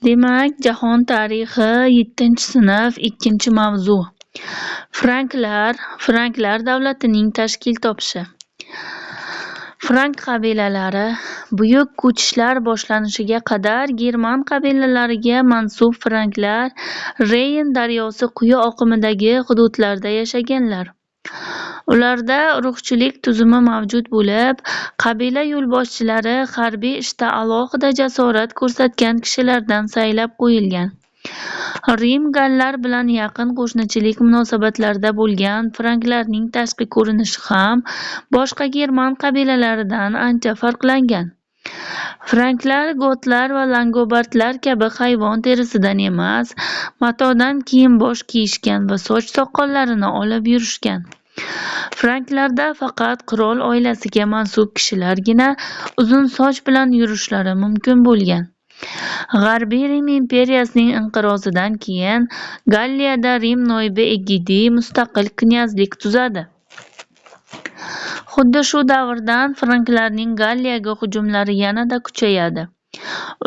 Demak, jahon tarixi 7-sinf 2-mavzu. Franklar, franklar davlatining tashkil topishi. Frank qabilalari buyuk ko'chishlar boshlanishiga qadar german qabilalariga mansub franklar Reyn daryosi quyi oqimidagi hududlarda yashaganlar. Ularda urug'chilik tuzumi mavjud bo'lib, qabila yo'lboshchilari harbiy ishda alohida jasorat ko'rsatgan kishilardan saylab qo'yilgan. Rim gallar bilan yaqin qo'shnichilik munosabatlarida bo'lgan franklarning tashqi ko'rinishi ham boshqa german qabilalaridan ancha farqlangan. Franklar gotlar va langobardlar kabi hayvon terisidan emas, matodan kiyim-bosh kiyishgan va soch-soqollarini olib yurishgan. Franklarda faqat qirol oilasiga mansub kishilargina uzun soch bilan yurishlari mumkin bo'lgan. G'arbiy Rim imperiyasining inqirozidan keyin Galliyada Rim noibi Egidiy mustaqil knyazlik tuzadi. Xuddi shu davrdan franklarning Galliyaga hujumlari yanada kuchayadi.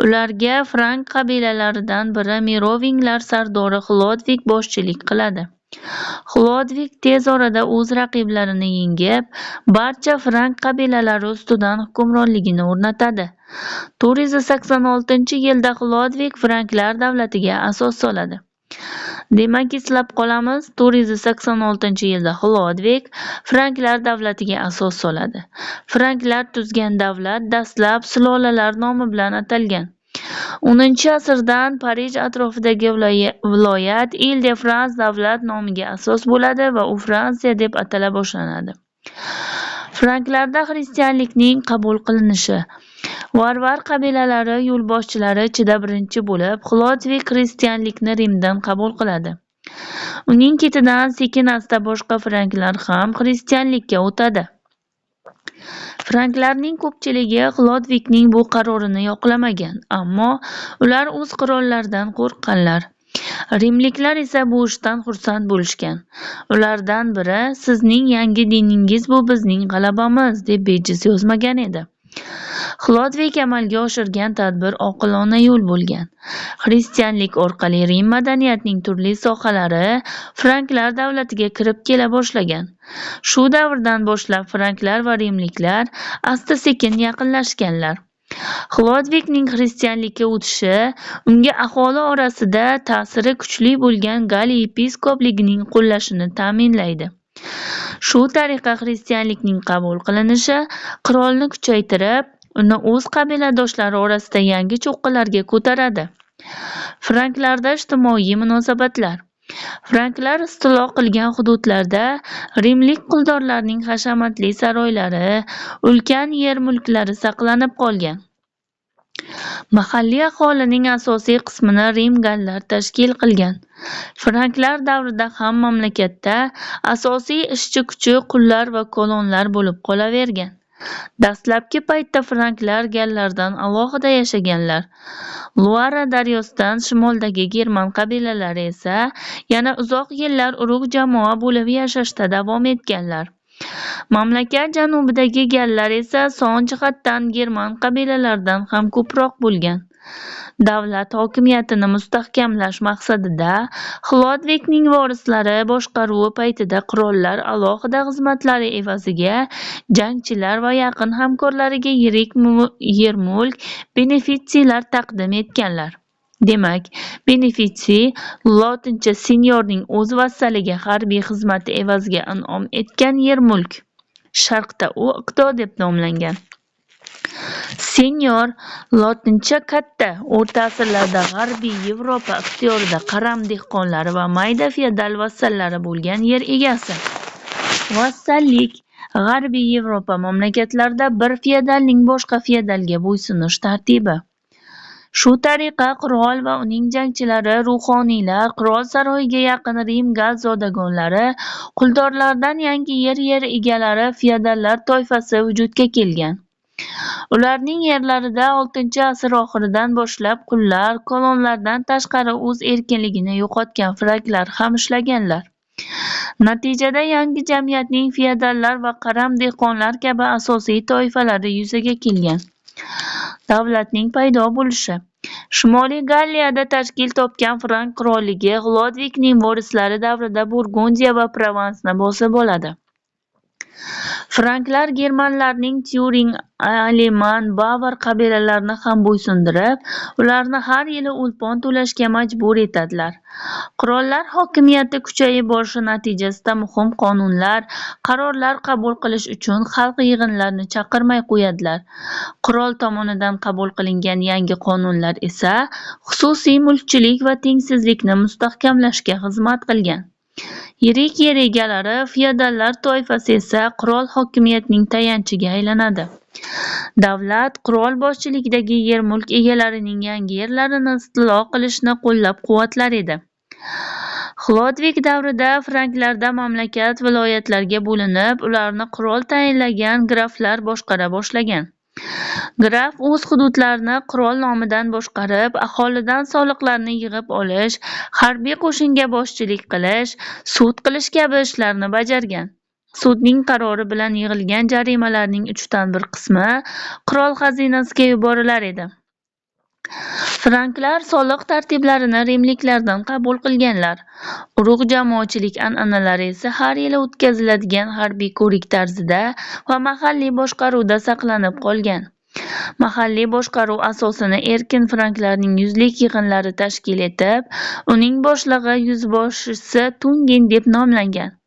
Ularga frank qabilalaridan biri Merovinglar sardori Xlodvig boshchilik qiladi. Xlodvig tez orada o'z raqiblarini yengib, barcha frank qabilalari ustidan hukmronligini o'rnatadi. 486-yilda Xlodvig franklar davlatiga asos soladi. Demak, eslab qolamiz, 486-yilda Xlodvig franklar davlatiga asos soladi. Franklar tuzgan davlat dastlab sulolalar nomi bilan atalgan. 10-asrdan Parij atrofidagi viloyat Il-de-Frans davlat nomiga asos bo'ladi va u Fransiya deb atala boshlanadi. Franklarda xristianlikning qabul qilinishi. Varvar qabilalari yo'lboshchilari ichida birinchi bo'lib Xlodvig xristianlikni Rimdan qabul qiladi. Uning ketidan sekin-asta boshqa franklar ham xristianlikka o'tadi. Franklarning ko'pchiligi Xlodvigning bu qarorini yoqlamagan, ammo ular o'z qirollaridan qo'rqqanlar. Rimliklar esa bu ishdan xursand bo'lishgan. Ulardan biri "Sizning yangi diningiz bu bizning g'alabamiz" deb bejiz yozmagan edi. Xlodvig amalga oshirgan tadbir oqilona yo'l bo'lgan. Xristianlik orqali Rim madaniyatining turli sohalari franklar davlatiga kirib kela boshlagan. Shu davrdan boshlab franklar va rimliklar asta-sekin yaqinlashganlar. Xlodvigning xristianlikka o'tishi unga aholi orasida ta'siri kuchli bo'lgan Gall yepiskopligining qo'llashini ta'minlaydi. Shu tariqa xristianlikning qabul qilinishi qirolni kuchaytirib, uni o'z qabiladoshlari orasida yangi cho'qqilarga ko'taradi. Franklarda ijtimoiy munosabatlar. Franklar istilo qilgan hududlarda rimlik quldorlarning hashamatli saroylari, ulkan yer-mulklari saqlanib qolgan. Mahalliy aholining asosiy qismini rim gallar tashkil qilgan. Franklar davrida ham mamlakatda asosiy ishchi kuchi qullar va kolonlar bo'lib qolavergan. Dastlabki paytda franklar gallardan alohida yashaganlar. Luara daryosidan shimoldagi german qabilalari esa yana uzoq yillar urug' jamoa bo'lib yashashda davom etganlar. Mamlakat janubidagi gallar esa son jihatdan german qabilalaridan ham ko'proq bo'lgan. Davlat hokimiyatini mustahkamlash maqsadida Xlodvigning vorislari boshqaruvi paytida qirollar alohida xizmatlari evaziga jangchilar va yaqin hamkorlariga yirik yer-mulk, benefitsiyalar taqdim etganlar. Demak, benefitsiy lotincha senyorning o'z vassaliga harbiy xizmati evaziga in'om etgan yer-mulk. Sharqda u iqto deb nomlangan. Senyor lotincha katta, o'rta asrlarda G'arbiy Yevropa ixtiyorida qaram dehqonlari va mayda feodal vassallari bo'lgan yer egasi. Vassallik G'arbiy Yevropa mamlakatlarida bir feodalning boshqa feodalga bo'ysunish tartibi. Shu tariqa qirol va uning jangchilari, ruhoniylar, qirol saroyiga yaqin Rim gal zodagonlari, quldorlardan yangi yer egalari feodallar toifasi vujudga kelgan. Ularning yerlarida 6-asr oxiridan boshlab qullar, kolonlardan tashqari o'z erkinligini yo'qotgan franklar ham ishlaganlar. Natijada yangi jamiyatning feodallar va qaram dehqonlar kabi asosiy toifalari yuzaga kelgan. Davlatning paydo bo'lishi. Shimoliy Galliyada tashkil topgan Frank qirolligi Xlodvikning vorislari davrida Burgundiya va Provansni bosib oladi. Franklar germanlarning Tyuring, Aleman, Bavar qabilalarini ham bo'ysundirib, ularni har yili o'lpon to'lashga majbur etadilar. Qirollar hokimiyati kuchayib borishi natijasida muhim qonunlar, qarorlar qabul qilish uchun xalq yig'inlarini chaqirmay qo'yadilar. Qirol tomonidan qabul qilingan yangi qonunlar esa xususiy mulkchilik va tengsizlikni mustahkamlashga xizmat qilgan. Yirik yer egalari, feodallar toifasi esa qirol hokimiyatining tayanchiga aylanadi. Davlat qirol boshchiligidagi yer-mulk egalarining yangi yerlarini istilo qilishni qo'llab-quvvatlar edi. Xlodvik davrida franklarda mamlakat viloyatlarga bo'linib, ularni qirol tayinlagan graflar boshqara boshlagan. Graf o'z hududlarini qirol nomidan boshqarib, aholidan soliqlarni yig'ib olish, harbiy qo'shinga boshchilik qilish, sud qilish kabi ishlarni bajargan. Sudning qarori bilan yig'ilgan jarimalarning 1/3 qismi qirol xazinasiga yuborilar edi. Franklar soliq tartiblarini rimliklardan qabul qilganlar. Urug' jamoatchilik an'analari esa har yili o'tkaziladigan harbiy ko'rik tarzida va mahalliy boshqaruvda saqlanib qolgan. Mahalliy boshqaruv asosini erkin franklarning yuzlik yig'inlari tashkil etib, uning boshlig'i yuzboshisi Tungin deb nomlangan.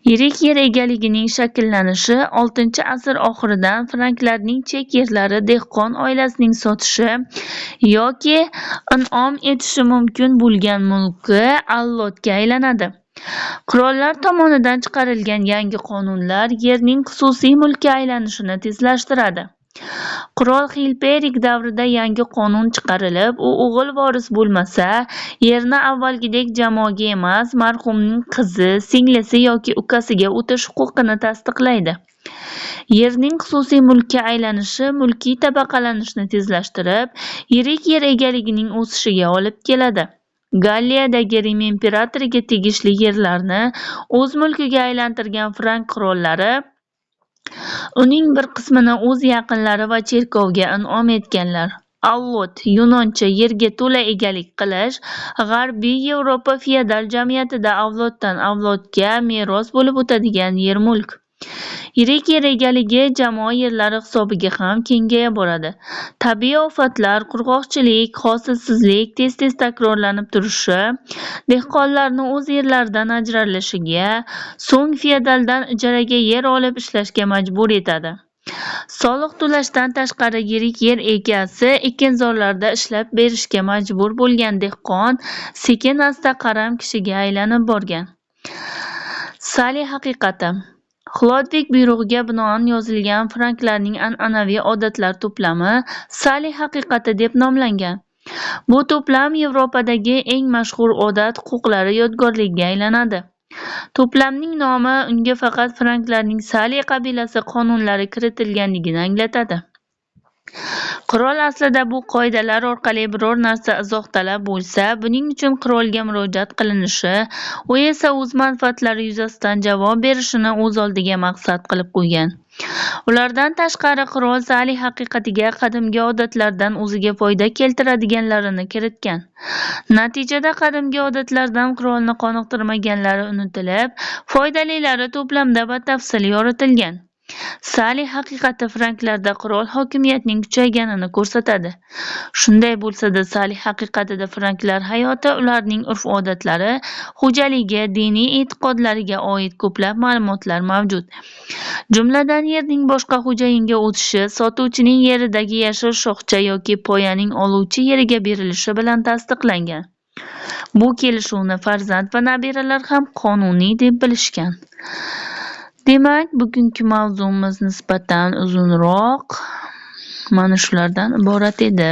Yirik yer egaligining shakllanishi 6-asr oxiridan franklarning chek yerlari dehqon oilasining sotishi yoki in'om etishi mumkin bo'lgan mulki allotga aylanadi. Qirollar tomonidan chiqarilgan yangi qonunlar yerning xususiy mulkka aylanishini tezlashtiradi. Qirol Xilperik davrida yangi qonun chiqarilib, u o'g'il voris bo'lmasa, yerni avvalgidek jamoaga emas, marhumning qizi, singlisi yoki ukasiga o'tish huquqini tasdiqlaydi. Yerning xususiy mulkka aylanishi mulkiy tabaqalanishni tezlashtirib, yirik yer egaligining o'sishiga olib keladi. Galliyadagi Rim imperatoriga tegishli yerlarni o'z mulkiga aylantirgan frank qirollari uning bir qismini o'z yaqinlari va cherkovga in'om etganlar. Allot, yunoncha yerga to'la egalik qilish, G'arbiy Yevropa feodal jamiyatida avloddan avlodga meros bo'lib o'tadigan yer-mulk. Yirik yer egaligi jamoa yerlari hisobiga ham kengaya boradi. Tabiiy ofatlar, qurg'oqchilik, hosilsizlik tez-tez takrorlanib turishi dehqonlarni o'z yerlaridan ajralishiga, so'ng feodaldan ijaraga yer olib ishlashga majbur etadi. Soliq to'lashdan tashqari yirik yer egasi ekinzorlarda ishlab berishga majbur bo'lgan dehqon sekin-asta qaram kishiga aylanib borgan. Sali haqiqati. Xlodvik buyrug'iga binoan yozilgan franklarning an'anaviy odatlar to'plami Sali haqiqati deb nomlangan. Bu to'plam Yevropadagi eng mashhur odat huquqlari yodgorligiga aylanadi. To'plamning nomi unga faqat franklarning Sali qabilasi qonunlari kiritilganligini anglatadi. Qirol aslida bu qoidalar orqali biror narsa izoh talab bo'lsa, buning uchun qirolga murojaat qilinishi, u esa o'z manfaatlari yuzasidan javob berishini o'z oldiga maqsad qilib qo'ygan. Ulardan tashqari qirol Sali haqiqatiga qadimgi odatlardan o'ziga foyda keltiradiganlarini kiritgan. Natijada qadimgi odatlardan qirolni qoniqtirmaganlari unutilib, foydalilari to'plamda batafsil yoritilgan. Sali haqiqati franklarda qirol hokimiyatining kuchayganini ko'rsatadi. Shunday bo'lsa-da, Sali haqiqatida franklar hayoti, ularning urf-odatlari, xo'jaligi, diniy e'tiqodlariga oid ko'plab ma'lumotlar mavjud. Jumladan, yerning boshqa xo'jayinga o'tishi, sotuvchining yeridagi yashil shoxcha yoki poyaning oluvchi yeriga berilishi bilan tasdiqlangan. Bu kelishuvni farzand va nabiralar ham qonuniy deb bilishgan. Demak, bugungi mavzumiz nisbatan uzunroq mana shulardan iborat edi.